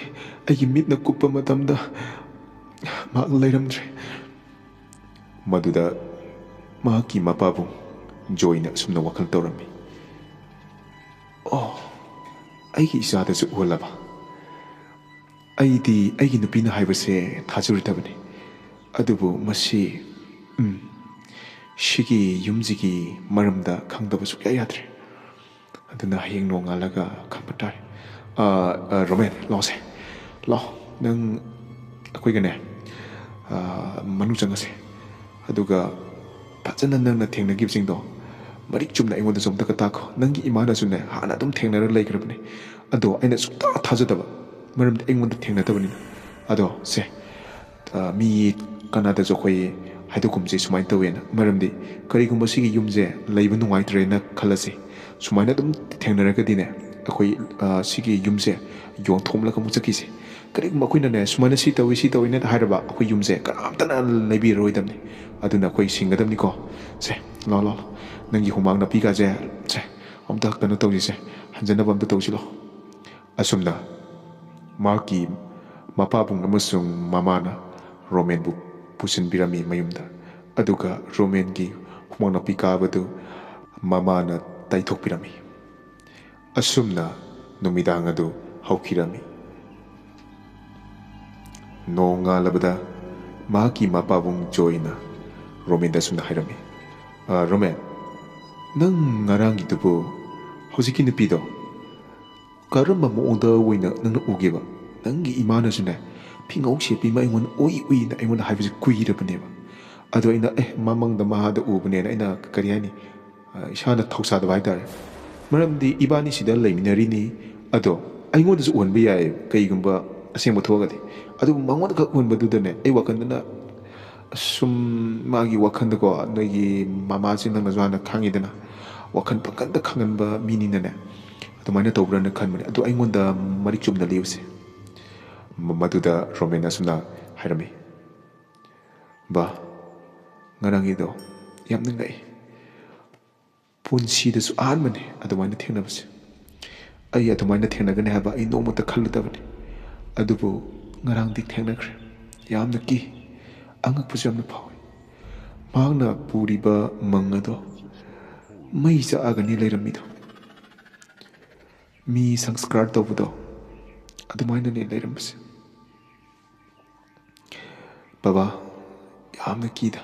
ꯑꯩꯒꯤ ꯃꯤꯠꯅ ꯀꯨꯞꯄ ꯃꯇꯝꯗ ꯃꯍꯥꯛ ꯂꯩꯔꯝꯗ꯭ꯔꯦ꯫" ꯃꯗꯨꯗ ꯃꯍꯥꯛꯀꯤ ꯃꯄꯥꯕꯨꯡ ꯖꯣꯏꯅ ꯑꯁꯨꯝꯅ ꯋꯥꯈꯜ ꯇꯧꯔꯝꯃꯤ, "ꯑꯣ, ꯑꯩꯒꯤ ꯏꯆꯥꯗꯁꯨ ꯎꯍꯜꯂꯕ? ꯑꯩꯗꯤ ꯑꯩꯒꯤ ꯅꯨꯄꯤꯅ ꯍꯥꯏꯕꯁꯦ ꯊꯥꯖꯔꯨꯗꯕꯅꯤ꯫ ꯑꯗꯨꯕꯨ ꯃꯁꯤ, ꯎꯝ, ꯁꯤꯒꯤ ꯌꯨꯝꯁꯤꯒꯤ ꯃꯔꯝꯗ ꯈꯪꯗꯕ ꯁꯨꯛꯌꯥ ꯌꯥꯗ꯭ꯔꯦ꯫ ꯑꯗꯨꯅ ꯍꯌꯦꯡ ꯅꯣꯡꯉꯥꯜꯂꯒ ꯈꯪꯕ ꯇꯥꯔꯦ꯫ ꯑ, ꯑ, ꯔꯣꯃꯦꯟ, ꯂꯥꯛꯑꯣꯁꯦ꯫ ꯂꯥꯛꯑꯣ, ꯅꯪ ꯑꯩꯈꯣꯏꯒꯅꯦ, ꯑ, ꯃꯅꯨꯡ ꯆꯪꯉꯁꯦ꯫ ꯑꯗꯨꯒ ꯐꯖꯅ ꯅꯪꯅ ꯊꯦꯡꯅꯈꯤꯕꯁꯤꯡꯗꯣ ꯃꯔꯤꯛ ꯆꯨꯝꯅ ꯑꯩꯉꯣꯟꯗꯁꯨ ꯑꯝꯇꯒ ꯇꯥꯛꯈꯣ꯫ ꯅꯪꯒꯤ ꯏꯃꯥꯅꯁꯨꯅꯦ ꯍꯥꯟꯅ ꯑꯗꯨꯝ ꯊꯦꯡꯅꯔ ꯂꯩꯈ꯭ꯔꯕꯅꯦ꯫ ꯑꯗꯣ ꯑꯩꯅ ꯁꯨꯡꯊꯥ ꯊꯥꯖꯗꯕ, ꯃꯔꯝꯗꯤ ꯑꯩꯉꯣꯟꯗ ꯊꯦꯡꯅꯗꯕꯅꯤꯅ꯫ ꯑꯗꯣ ꯁꯦ, ꯑ, ꯃꯤ ꯀꯅꯥꯗꯁꯨ ꯑꯩꯈꯣꯏ ꯍꯥꯏꯗꯣꯛꯀꯨꯝꯁꯦ ꯁꯨꯃꯥꯏꯅ ꯇꯧꯋꯦꯅ꯫ ꯃꯔꯝꯗꯤ ꯀꯔꯤꯒꯨꯝꯕ ꯁꯤꯒꯤ ꯌꯨꯝꯁꯦ ꯂꯩꯕ ꯅꯨꯡꯉꯥꯏꯇ꯭ꯔꯦꯅ ꯈꯜꯂꯁꯤ, ꯁꯨꯃꯥꯏꯅ ꯑꯗꯨꯝ ꯊꯦꯡꯅꯔꯒꯗꯤꯅꯦ, ꯑꯩꯈꯣꯏ, ꯑ, ꯁꯤꯒꯤ ꯌꯨꯝꯁꯦ ꯌꯣꯟꯊꯣꯛꯂꯒ ꯑꯃꯨꯛ ꯆꯠꯈꯤꯁꯦ꯫ ꯀꯔꯤꯒꯨꯝꯕ ꯑꯩꯈꯣꯏꯅꯅꯦ, ꯁꯨꯃꯥꯏꯅ ꯁꯤ ꯇꯧꯏ, ꯁꯤ ꯇꯧꯏꯅ ꯍꯥꯏꯔꯕ, ꯑꯩꯈꯣꯏ ꯌꯨꯝꯁꯦ ꯀꯅꯥꯝꯇꯅ ꯂꯩꯕꯤꯔꯔꯣꯏꯗꯕꯅꯤ꯫ ꯑꯗꯨꯅ ꯑꯩꯈꯣꯏ ꯁꯤꯡꯒꯗꯕꯅꯤꯀꯣ꯫ ꯁꯦ, ꯂꯥꯎ, ꯂꯥꯎ, ꯂꯥꯎ꯫ ꯅꯪꯒꯤ ꯍꯨꯃꯥꯡ ꯅꯥꯄꯤꯒꯁꯦ, ꯁꯦ, ꯑꯝꯇ ꯀꯩꯅꯣ ꯇꯧꯁꯤꯁꯦ, ꯍꯟꯖꯅꯕ ꯑꯝꯇ ꯇꯧꯁꯤ ꯂꯥꯎ꯫ ꯑꯁꯨꯝꯅ ꯃꯍꯥꯛꯀꯤ ꯃꯄꯥꯕꯨꯡ ꯑꯃꯁꯨꯡ ꯃꯃꯥꯅ ꯔꯣꯃꯦꯟꯕꯨ ꯄꯨꯁꯤꯟꯕꯤꯔꯝꯃꯤ ꯃꯌꯨꯝꯗ꯫ ꯑꯗꯨꯒ ꯔꯣꯃꯦꯟꯒꯤ ꯍꯨꯃꯥꯡ ꯅꯥꯄꯤ ꯀꯥꯕꯗꯨ ꯃꯃꯥꯅ ꯇꯩꯊꯣꯛꯄꯤꯔꯝꯃꯤ꯫ ꯑꯁꯨꯝꯅ ꯅꯨꯃꯤꯗꯥꯡ ꯑꯗꯨ ꯍꯧꯈꯤꯔꯝꯃꯤ꯫ ꯅꯣꯡꯉꯥꯜꯂꯕꯗ ꯃꯍꯥꯛꯀꯤ ꯃꯄꯥꯕꯨꯡ ꯖꯣꯏꯅ ꯔꯣꯃꯦꯟꯗ ꯑꯁꯨꯝꯅ ꯍꯥꯏꯔꯝꯃꯤ, "ꯑ, ꯔꯣꯃꯦꯟ, ꯅꯪ ꯉꯔꯥꯡꯒꯤꯗꯨꯕꯨ ꯍꯧꯖꯤꯛꯀꯤ ꯅꯨꯄꯤꯗꯣ ꯀꯔꯝꯕ ꯃꯑꯣꯡꯗ ꯑꯣꯏꯅ ꯅꯪꯅ ꯎꯒꯦꯕ? ꯅꯪꯒꯤ ꯏꯃꯥꯅꯁꯨꯅꯦ, ꯐꯤꯉꯧ ꯁꯦꯠꯄꯤ ꯑꯃ ꯑꯩꯉꯣꯟꯗ ꯎꯏ ꯎꯏꯅ ꯑꯩꯉꯣꯟꯗ ꯍꯥꯏꯕꯁꯦ ꯀꯨꯏꯔꯕꯅꯦꯕ꯫ ꯑꯗꯣ ꯑꯩꯅ, ꯑꯦ, ꯃꯃꯪꯗ ꯃꯍꯥꯗ ꯎꯕꯅꯦꯅ ꯑꯩꯅ, ꯀꯔꯤ ꯍꯥꯏꯅꯤ, ꯑ, ꯏꯁꯥꯅ ꯊꯧꯁꯥꯗꯕ ꯍꯥꯏꯇꯥꯔꯦ꯫ ꯃꯔꯝꯗꯤ ꯏꯕꯥꯅꯤ ꯁꯤꯗ ꯂꯩꯃꯤꯟꯅꯔꯤꯅꯤ, ꯑꯗꯣ ꯑꯩꯉꯣꯟꯗꯁꯨ ꯎꯍꯟꯕ ꯌꯥꯏ, ꯀꯩꯒꯨꯝꯕ ꯑꯁꯦꯡꯕ ꯊꯣꯛꯑꯒꯗꯤ꯫ ꯑꯗꯨꯕꯨ ꯃꯉꯣꯟꯗ ꯈꯛ ꯎꯍꯟꯕꯗꯨꯗꯅꯦ, ꯑꯩ ꯋꯥꯈꯜꯗꯅ, ꯑꯁꯨꯝ, ꯃꯥꯒꯤ ꯋꯥꯈꯜꯗꯀꯣ, ꯅꯣꯏꯒꯤ ꯃꯃꯥꯁꯤ ꯅꯪꯅꯁꯨ ꯍꯥꯟꯅ ꯈꯪꯉꯤꯗꯅ, ꯋꯥꯈꯜ ꯄꯪꯈꯟꯗ ꯈꯪꯍꯟꯕ ꯃꯤꯅꯤꯅꯅꯦ, ꯑꯗꯨꯃꯥꯏꯅ ꯇꯧꯕ꯭ꯔꯅ ꯈꯟꯕꯅꯦ꯫ ꯑꯗꯣ ꯑꯩꯉꯣꯟꯗ ꯃꯔꯤꯛ ꯆꯨꯝꯅ ꯂꯤꯌꯨꯁꯦ꯫" ꯃ-, ꯃꯗꯨꯗ ꯔꯣꯃꯦꯟ ꯑꯁꯨꯝꯅ ꯍꯥꯏꯔꯝꯃꯤ, "ꯕꯥ, ꯉꯔꯥꯡꯒꯤꯗꯣ ꯌꯥꯝꯅ ꯉꯛꯏ꯫ ꯄꯨꯟꯁꯤꯗꯁꯨ ꯑꯍꯥꯟꯕꯅꯤ ꯑꯗꯨꯃꯥꯏꯅ ꯊꯦꯡꯅꯕꯁꯦ꯫ ꯑꯩ ꯑꯗꯨꯃꯥꯏꯅ ꯊꯦꯡꯅꯒꯅꯤ ꯍꯥꯏꯕ ꯑꯩ ꯅꯣꯡꯃꯇ ꯈꯜꯂꯨꯗꯕꯅꯤ꯫ ꯑꯗꯨꯕꯨ ꯉꯔꯥꯡꯗꯤ ꯊꯦꯡꯅꯈ꯭ꯔꯦ꯫ ꯌꯥꯝꯅ ꯀꯤ, ꯑꯉꯛꯄꯁꯨ ꯌꯥꯝꯅ ꯐꯥꯎꯏ꯫ ꯃꯍꯥꯛꯅ ꯄꯨꯔꯤꯕ ꯃꯪ ꯑꯗꯣ ꯃꯩ ꯆꯥꯛꯑꯒꯅꯤ ꯂꯩꯔꯝꯃꯤꯗꯣ꯫ ꯃꯤ ꯁꯪꯁꯀ꯭ꯔꯥꯔ ꯇꯧꯕꯗꯣ ꯑꯗꯨꯃꯥꯏꯅꯅꯦ ꯂꯩꯔꯝꯕꯁꯦ꯫ ꯕꯕꯥ, ꯌꯥꯝꯅ ꯀꯤꯗ꯫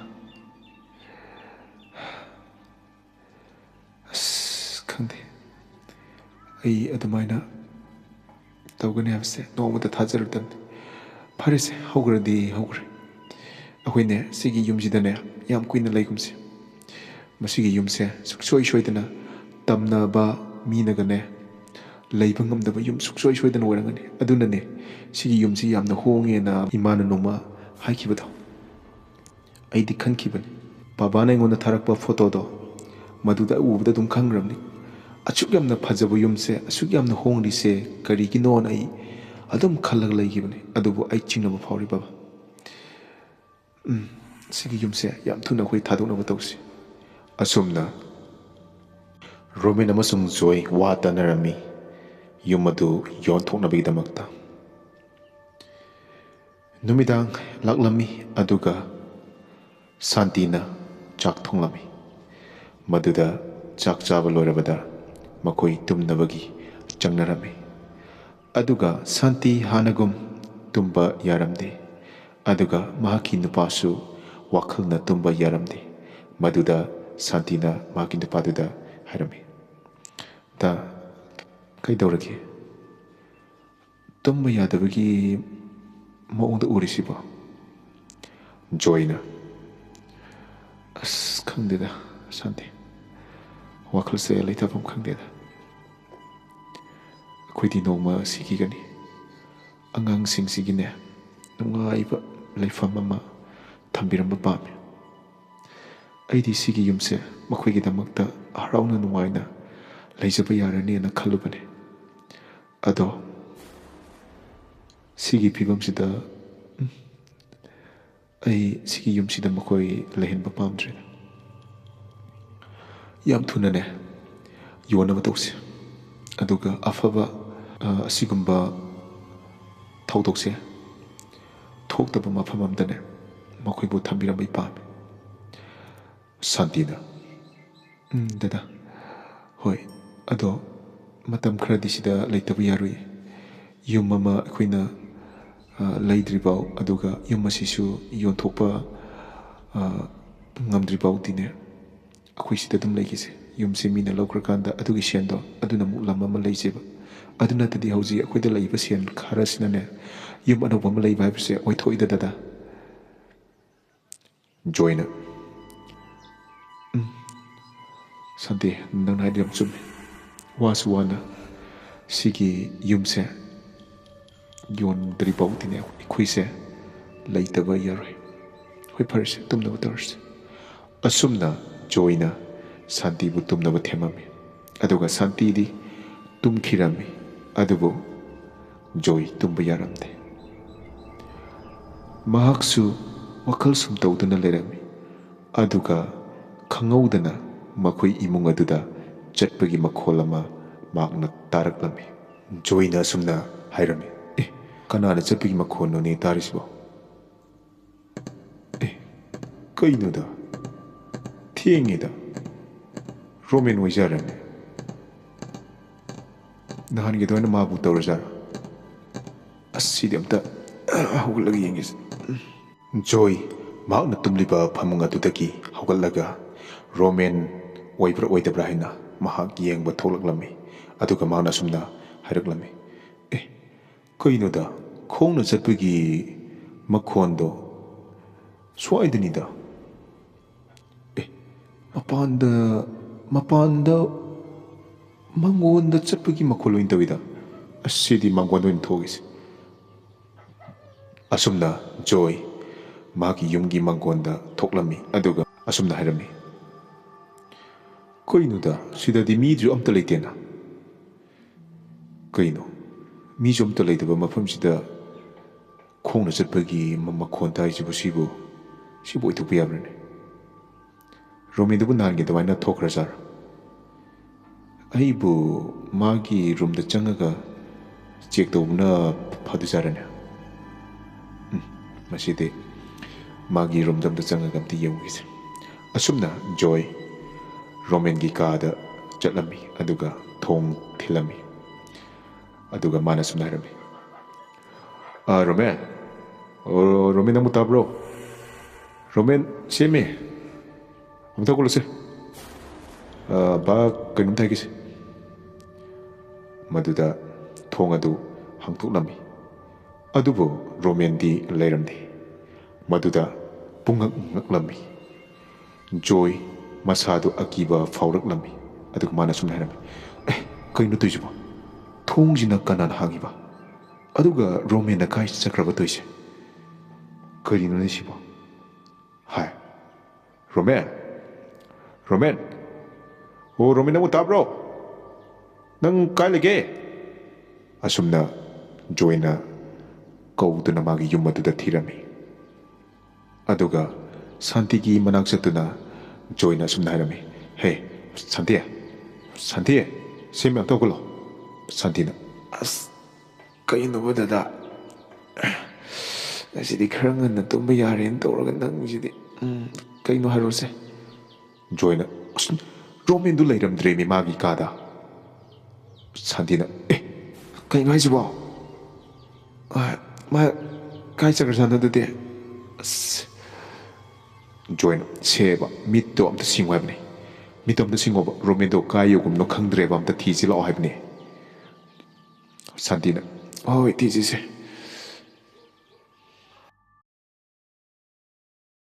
ꯑꯁ, ꯈꯪꯗꯦ꯫ ꯑꯩ ꯑꯗꯨꯃꯥꯏꯅ ꯇꯧꯒꯅꯤ ꯍꯥꯏꯕꯁꯦ ꯅꯣꯡꯃꯇ ꯊꯥꯖꯔꯨꯗꯕꯅꯤ꯫ ꯐꯔꯦꯁꯦ, ꯍꯧꯈ꯭ꯔꯗꯤ ꯍꯧꯈ꯭ꯔꯦ꯫ ꯑꯩꯈꯣꯏꯅꯦ, ꯁꯤꯒꯤ ꯌꯨꯝꯁꯤꯗꯅꯦ ꯌꯥꯝ ꯀꯨꯏꯅ ꯂꯩꯒꯨꯝꯁꯦ꯫ ꯃꯁꯤꯒꯤ ꯌꯨꯝꯁꯦ ꯁꯨꯡꯁꯣꯏ ꯁꯣꯏꯗꯅ ꯇꯝꯅꯕ ꯃꯤꯅꯒꯅꯦ ꯂꯩꯕ ꯉꯝꯗꯕ ꯌꯨꯝ ꯁꯨꯡꯁꯣꯏ ꯁꯣꯏꯗꯅ ꯑꯣꯏꯔꯝꯒꯅꯤ꯫ ꯑꯗꯨꯅꯅꯦ ꯁꯤꯒꯤ ꯌꯨꯝꯁꯤ ꯌꯥꯝꯅ ꯍꯣꯡꯉꯦꯅ ꯏꯃꯥꯅ ꯅꯣꯡꯃ ꯍꯥꯏꯈꯤꯕꯗꯣ꯫ ꯑꯩꯗꯤ ꯈꯟꯈꯤꯕꯅꯤ, ꯕꯕꯥꯅ ꯑꯩꯉꯣꯟꯗ ꯊꯥꯔꯛꯄ ꯐꯣꯇꯣꯗꯣ, ꯃꯗꯨꯗ ꯎꯕꯗ ꯑꯗꯨꯝ ꯈꯪꯈ꯭ꯔꯕꯅꯤ꯫ ꯑꯁꯨꯛ ꯌꯥꯝꯅ ꯐꯖꯕ ꯌꯨꯝꯁꯦ, ꯑꯁꯨꯛ ꯌꯥꯝꯅ ꯍꯣꯡꯂꯤꯁꯦ ꯀꯔꯤꯒꯤꯅꯣꯅ ꯑꯩ ꯑꯗꯨꯝ ꯈꯜꯂꯒ ꯂꯩꯈꯤꯕꯅꯤ꯫ ꯑꯗꯨꯕꯨ ꯑꯩ ꯆꯤꯡꯅꯕ ꯐꯥꯎꯔꯤ, ꯕꯕꯥ꯫ ꯎꯝ, ꯁꯤꯒꯤ ꯌꯨꯝꯁꯦ ꯌꯥꯝ ꯊꯨꯅ ꯑꯩꯈꯣꯏ ꯊꯥꯗꯣꯛꯅꯕ ꯇꯧꯁꯤ꯫ ꯑꯁꯨꯝꯅ ꯔꯣꯃꯦꯟ ꯑꯃꯁꯨꯡ ꯖꯣꯏ ꯋꯥ ꯇꯥꯅꯔꯝꯃꯤ, ꯌꯨꯝ ꯑꯗꯨ ꯌꯣꯟꯊꯣꯛꯅꯕꯒꯤꯗꯃꯛꯇ꯫ ꯅꯨꯃꯤꯗꯥꯡ ꯂꯥꯛꯂꯝꯃꯤ, ꯑꯗꯨꯒ ꯁꯥꯟꯇꯤꯅ ꯆꯥꯛ ꯊꯣꯡꯂꯝꯃꯤ꯫ ꯃꯗꯨꯗ ꯆꯥꯛ ꯆꯥꯕ ꯂꯣꯏꯔꯕꯗ ꯃꯈꯣꯏ ꯇꯨꯝꯅꯕꯒꯤ ꯆꯪꯅꯔꯝꯃꯤ꯫ ꯑꯗꯨꯒ ꯁꯥꯟꯇꯤ ꯍꯥꯟꯅꯒꯨꯝ ꯇꯨꯝꯕ ꯌꯥꯔꯝꯗꯦ꯫ ꯑꯗꯨꯒ ꯃꯍꯥꯛꯀꯤ ꯅꯨꯄꯥꯁꯨ ꯋꯥꯈꯜꯅ ꯇꯨꯝꯕ ꯌꯥꯔꯝꯗꯦ꯫ ꯃꯗꯨꯗ ꯁꯥꯟꯇꯤꯅ ꯃꯍꯥꯛꯀꯤ ꯅꯨꯄꯥꯗꯨꯗ ꯍꯥꯏꯔꯝꯃꯤ, "ꯗꯥ, ꯀꯩꯗꯧꯔꯒꯦ? ꯇꯨꯝꯕ ꯌꯥꯗꯕꯒꯤ ꯃꯑꯣꯡꯗ ꯎꯔꯤꯁꯤꯕꯣ?" ꯖꯣꯏꯅ, "ꯑꯁ, ꯈꯪꯗꯦꯗ ꯁꯥꯟꯇꯤ, ꯋꯥꯈꯜꯁꯦ ꯂꯩꯊꯐꯝ ꯈꯪꯗꯦꯗ꯫ ꯑꯩꯈꯣꯏꯗꯤ ꯅꯣꯡꯃ ꯁꯤꯈꯤꯒꯅꯤ꯫ ꯑꯉꯥꯡꯁꯤꯡꯁꯤꯒꯤꯅꯦ, ꯅꯨꯡꯉꯥꯏꯕ ꯂꯩꯐꯝ ꯑꯃ ꯊꯝꯕꯤꯔꯝꯕ ꯄꯥꯝꯃꯤ꯫ ꯑꯩꯗꯤ ꯁꯤꯒꯤ ꯌꯨꯝꯁꯦ ꯃꯈꯣꯏꯒꯤꯗꯃꯛꯇ ꯍꯔꯥꯎꯅ ꯅꯨꯡꯉꯥꯏꯅ ꯂꯩꯖꯕ ꯌꯥꯔꯅꯤꯅ ꯈꯜꯂꯨꯕꯅꯦ꯫ ꯑꯗꯣ ꯁꯤꯒꯤ ꯐꯤꯕꯝꯁꯤꯗ, ꯎꯝ, ꯑꯩ ꯁꯤꯒꯤ ꯌꯨꯝꯁꯤꯗ ꯃꯈꯣꯏ ꯂꯩꯍꯟꯕ ꯄꯥꯝꯗ꯭ꯔꯦ꯫ ꯌꯥꯝ ꯊꯨꯅꯅꯦ ꯌꯣꯟꯅꯕ ꯇꯧꯁꯤ꯫ ꯑꯗꯨꯒ ꯑꯐꯕ, ꯑ, ꯑꯁꯤꯒꯨꯝꯕ ꯊꯧꯗꯣꯛꯁꯦ ꯊꯣꯛꯇꯕ ꯃꯐꯝ ꯑꯃꯗꯅꯦ ꯃꯈꯣꯏꯕꯨ ꯊꯝꯕꯤꯔꯝꯕ ꯄꯥꯝꯃꯤ꯫" ꯁꯥꯟꯇꯤꯅ, "ꯎꯝ, ꯗꯗꯥ, ꯍꯣꯏ, ꯑꯗꯣ ꯃꯇꯝ ꯈꯔꯗꯤ ꯁꯤꯗ ꯂꯩꯇꯕ ꯌꯥꯔꯣꯏ꯫ ꯌꯨꯝ ꯑꯃ ꯑꯩꯈꯣꯏꯅ, ꯑ, ꯂꯩꯗ꯭ꯔꯤꯐꯥꯎ, ꯑꯗꯨꯒ ꯌꯨꯝ ꯑꯁꯤꯁꯨ ꯌꯣꯟꯊꯣꯛꯄ, ꯑ, ꯉꯝꯗ꯭ꯔꯤꯐꯥꯎꯗꯤꯅꯦ ꯑꯩꯈꯣꯏ ꯁꯤꯗ ꯑꯗꯨꯝ ꯂꯩꯈꯤꯁꯦ꯫ ꯌꯨꯝꯁꯦ ꯃꯤꯅ ꯂꯧꯈ꯭ꯔꯀꯥꯟꯗ ꯑꯗꯨꯒꯤ ꯁꯦꯟꯗꯣ ꯑꯗꯨꯅ ꯑꯃꯨꯛ ꯂꯝ ꯑꯃ ꯂꯩꯖꯦꯕ꯫ ꯑꯗꯨ ꯅꯠꯇꯗꯤ ꯍꯧꯖꯤꯛ ꯑꯩꯈꯣꯏꯗ ꯂꯩꯕ ꯁꯦꯟ ꯈꯔꯁꯤꯅꯅꯦ ꯌꯨꯝ ꯑꯅꯧꯕ ꯑꯃ ꯂꯩꯕ ꯍꯥꯏꯕꯁꯦ ꯑꯣꯏꯊꯣꯛꯏꯗ, ꯗꯗꯥ꯫" ꯖꯣꯏꯅ, "ꯎꯝ, ꯁꯥꯟꯇꯤ, ꯅꯪꯅ ꯍꯥꯏꯗꯣ ꯌꯥꯝ ꯆꯨꯝꯃꯦ꯫ ꯋꯥꯁꯨ ꯋꯥꯅ ꯁꯤꯒꯤ ꯌꯨꯝꯁꯦ ꯌꯣꯟꯗ꯭ꯔꯤ ꯐꯥꯎꯗꯤꯅꯦ ꯑꯩꯈꯣꯏꯁꯦ ꯂꯩꯇꯕ ꯌꯥꯔꯣꯏ꯫ ꯍꯣꯏ, ꯐꯔꯦꯁꯦ, ꯇꯨꯝꯅꯕ ꯇꯧꯔꯁꯦ꯫" ꯑꯁꯨꯝꯅ ꯖꯣꯏꯅ ꯁꯥꯟꯇꯤꯕꯨ ꯇꯨꯝꯅꯕ ꯊꯦꯝꯃꯝꯃꯤ꯫ ꯑꯗꯨꯒ ꯁꯥꯟꯇꯤꯗꯤ ꯇꯨꯝꯈꯤꯔꯝꯃꯤ꯫ ꯑꯗꯨꯕꯨ ꯖꯣꯏ ꯇꯨꯝꯕ ꯌꯥꯔꯝꯗꯦ꯫ ꯃꯍꯥꯛꯁꯨ ꯋꯥꯈꯜ ꯁꯨꯝ ꯇꯧꯗꯨꯅ ꯂꯩꯔꯝꯃꯤ꯫ ꯑꯗꯨꯒ ꯈꯪꯍꯧꯗꯅ ꯃꯈꯣꯏ ꯏꯃꯨꯡ ꯑꯗꯨꯗ ꯆꯠꯄꯒꯤ ꯃꯈꯣꯜ ꯑꯃ ꯃꯍꯥꯛꯅ ꯇꯥꯔꯛꯂꯝꯃꯤ꯫ ꯖꯣꯏꯅ ꯑꯁꯨꯝꯅ ꯍꯥꯏꯔꯝꯃꯤ, "ꯑꯦ, ꯀꯅꯥꯅ ꯆꯠꯄꯒꯤ ꯃꯈꯣꯜꯅꯣꯅꯦ ꯇꯥꯔꯤꯁꯤꯕꯣ? ꯑꯦ, ꯀꯩꯅꯣꯗ? ꯊꯦꯡꯉꯦꯗ꯫ ꯔꯣꯃꯦꯟ ꯑꯣꯏꯖꯔꯅꯤ꯫ ꯅꯍꯥꯟꯒꯤ ꯑꯗꯨꯃꯥꯏꯅ ꯃꯥꯕꯨ ꯇꯧꯔꯖꯥꯠꯔꯣ? ꯑꯁ, ꯁꯤꯗꯤ ꯑꯝꯇ ꯍꯧꯒꯠꯂꯒ ꯌꯦꯡꯒꯦꯁꯦ꯫" ꯖꯣꯏ ꯃꯍꯥꯛꯅ ꯇꯨꯝꯂꯤꯕ ꯐꯃꯨꯡ ꯑꯗꯨꯗꯒꯤ ꯍꯧꯒꯠꯂꯒ ꯔꯣꯃꯦꯟ ꯑꯣꯏꯕ꯭ꯔꯥ ꯑꯣꯏꯗꯕ꯭ꯔꯥ ꯍꯥꯏꯅ ꯃꯍꯥꯛ ꯌꯦꯡꯕ ꯊꯣꯛꯂꯛꯂꯝꯃꯤ꯫ ꯑꯗꯨꯒ ꯃꯍꯥꯛꯅ ꯑꯁꯨꯝꯅ ꯍꯥꯏꯔꯛꯂꯝꯃꯤ, "ꯑꯦ, ꯀꯩꯅꯣꯗ, ꯈꯣꯡꯅ ꯆꯠꯄꯒꯤ ꯃꯈꯣꯟꯗꯣ ꯁ꯭ꯋꯥꯏꯗꯅꯤꯗ꯫ ꯑꯦ, ꯃꯄꯥꯟꯗ, ꯃꯄꯥꯟꯗ ꯃꯪꯒꯣꯟꯗ ꯆꯠꯄꯒꯤ ꯃꯈꯣꯜ ꯑꯣꯏꯅ ꯇꯧꯋꯤꯗ꯫ ꯑꯁ, ꯁꯤꯗꯤ ꯃꯪꯒꯣꯟꯗ ꯑꯣꯏꯅ ꯊꯣꯛꯑꯒꯦꯁꯦ꯫" ꯑꯁꯨꯝꯅ ꯖꯣꯏ ꯃꯍꯥꯛꯀꯤ ꯌꯨꯝꯒꯤ ꯃꯪꯒꯣꯟꯗ ꯊꯣꯛꯂꯝꯃꯤ꯫ ꯑꯗꯨꯒ ꯑꯁꯨꯝꯅ ꯍꯥꯏꯔꯝꯃꯤ, "ꯀꯩꯅꯣꯗ, ꯁꯤꯗꯗꯤ ꯃꯤꯁꯨ ꯑꯝꯇ ꯂꯩꯇꯦꯅ꯫ ꯀꯩꯅꯣ, ꯃꯤꯁꯨ ꯑꯝꯇ ꯂꯩꯇꯕ ꯃꯐꯝꯁꯤꯗ ꯈꯣꯡꯅ ꯆꯠꯄꯒꯤ ꯃ-, ꯃꯈꯣꯟ ꯇꯥꯏꯁꯤꯕꯨ? ꯁꯤꯕꯨ, ꯁꯤꯕꯨ ꯑꯣꯏꯊꯣꯛꯄ ꯌꯥꯕ꯭ꯔꯅꯦ? ꯔꯣꯃꯦꯟꯗꯨꯕꯨ ꯅꯍꯥꯟꯒꯤ ꯑꯗꯨꯃꯥꯏꯅ ꯊꯣꯛꯈ꯭ꯔꯖꯥꯠꯔꯣ? ꯑꯩꯕꯨ ꯃꯥꯒꯤ ꯔꯨꯝꯗ ꯆꯪꯉꯒ ꯆꯦꯛ ꯇꯧꯕꯅ ꯐꯗꯣꯏꯖꯥꯔꯅꯦ? ꯎꯝ, ꯃꯁꯤꯗꯤ ꯃꯥꯒꯤ ꯔꯨꯝꯗ ꯑꯝꯇ ꯆꯪꯉꯒ ꯑꯝꯇ ꯌꯦꯡꯉꯨꯒꯦꯁꯦ꯫" ꯑꯁꯨꯝꯅ ꯖꯣꯏ ꯔꯣꯃꯦꯟꯒꯤ ꯀꯥꯗ ꯆꯠꯂꯝꯃꯤ, ꯑꯗꯨꯒ ꯊꯣꯡ ꯊꯤꯜꯂꯝꯃꯤ꯫ ꯑꯗꯨꯒ ꯃꯥꯅ ꯑꯁꯨꯝꯅ ꯍꯥꯏꯔꯝꯃꯤ, "ꯑ, ꯔꯣꯃꯦꯟ? ꯑꯣ, ꯔꯣꯃꯦꯟ, ꯅꯪꯕꯨ ꯇꯥꯕ꯭ꯔꯣ? ꯔꯣꯃꯦꯟ, ꯁꯦꯝꯃꯦ꯫ ꯑꯃꯨꯛ ꯊꯣꯛꯂꯁꯦ꯫ ꯑ, ꯕꯥ, ꯀꯩꯅꯣꯝꯇ ꯍꯥꯏꯒꯦꯁꯦ꯫" ꯃꯗꯨꯗ ꯊꯣꯡ ꯑꯗꯨ ꯍꯥꯡꯗꯣꯛꯂꯝꯃꯤ꯫ ꯑꯗꯨꯕꯨ ꯔꯣꯃꯦꯟꯗꯤ ꯂꯩꯔꯝꯗꯦ꯫ ꯃꯗꯨꯗ ꯄꯨꯡꯉꯛ ꯉꯛꯂꯝꯃꯤ꯫ ꯖꯣꯏ ꯃꯁꯥꯗꯨ ꯑꯀꯤꯕ ꯐꯥꯎꯔꯛꯂꯝꯃꯤ꯫ ꯑꯗꯨꯒ ꯃꯥꯅ ꯁꯨꯝꯅ ꯍꯥꯏꯔꯝꯃꯤ, "ꯑꯦ, ꯀꯩꯅꯣ ꯇꯧꯔꯤꯁꯤꯕꯣ? ꯊꯣꯡꯁꯤꯅ ꯀꯅꯥꯅ ꯍꯥꯡꯉꯤꯕ? ꯑꯗꯨꯒ ꯔꯣꯃꯦꯟꯅ ꯀꯥꯏ ꯆꯠꯈ꯭ꯔꯕ ꯇꯧꯔꯤꯁꯦ? ꯀꯔꯤꯅꯣꯅꯦ ꯁꯤꯕꯣ?" ꯍꯥꯏ, "ꯔꯣꯃꯦꯟ? ꯔꯣꯃꯦꯟ? ꯑꯣ, ꯔꯣꯃꯦꯟ, ꯅꯪꯕꯨ ꯇꯥꯕ꯭ꯔꯣ? ꯅꯪ ꯀꯥꯏ ꯂꯩꯒꯦ?" ꯑꯁꯨꯝꯅ ꯖꯣꯏꯅ ꯀꯧꯗꯨꯅ ꯃꯥꯒꯤ ꯌꯨꯝ ꯑꯗꯨꯗ ꯊꯤꯔꯝꯃꯤ꯫ ꯑꯗꯨꯒ ꯁꯥꯟꯇꯤꯒꯤ ꯃꯅꯥꯛ ꯆꯠꯇꯨꯅ ꯖꯣꯏꯅ ꯑꯁꯨꯝꯅ ꯍꯥꯏꯔꯝꯃꯤ, "ꯍꯦ, ꯁꯥꯟꯇꯤ, ꯁꯥꯟꯇꯤ, ꯁꯤ ꯃꯌꯥꯝ ꯇꯧꯒꯂꯣ꯫" ꯁꯥꯟꯇꯤꯅ, "ꯑꯁ, ꯀꯩꯅꯣꯕ ꯗꯗꯥ? ꯉꯁꯤꯗꯤ ꯈꯔ ꯉꯟꯅ ꯇꯨꯝꯕ ꯌꯥꯔꯦꯅ ꯇꯧꯔꯒ ꯅꯪꯁꯤꯗꯤ, ꯎꯝ, ꯀꯩꯅꯣ ꯍꯥꯏꯔꯣꯁꯦ?" ꯖꯣꯏꯅ, "ꯑꯁ, ꯔꯣꯃꯦꯟꯗꯨ ꯂꯩꯔꯝꯗ꯭ꯔꯦꯃꯤ ꯃꯥꯒꯤ ꯀꯥꯗ꯫" ꯁꯥꯟꯇꯤꯅ, "ꯑꯦ, ꯀꯩꯅꯣ ꯍꯥꯏꯁꯤꯕꯣ? ꯑ, ꯃꯥ ꯀꯥꯏ ꯆꯠꯈ꯭ꯔꯖꯥꯠꯅꯣ ꯑꯗꯨꯗꯤ?" ꯑꯁ, ꯖꯣꯏꯅ, "ꯁꯦꯕ, ꯃꯤꯠꯇꯣ ꯑꯝꯇ ꯁꯤꯡꯉꯨ ꯍꯥꯏꯕꯅꯤ꯫ ꯃꯤꯠꯇꯣ ꯑꯝꯇ ꯁꯤꯡꯉꯣꯕ꯫ ꯔꯣꯃꯦꯟꯗꯣ ꯀꯥꯏ ꯌꯧꯒꯨꯝꯅꯣ ꯈꯪꯗ꯭ꯔꯦꯕ, ꯑꯝꯇ ꯊꯤꯁꯤ ꯂꯥꯛꯑꯣ ꯍꯥꯏꯕꯅꯤ꯫" ꯁꯥꯟꯇꯤꯅ, "ꯍꯣꯏ, ꯊꯤꯁꯤꯁꯦ꯫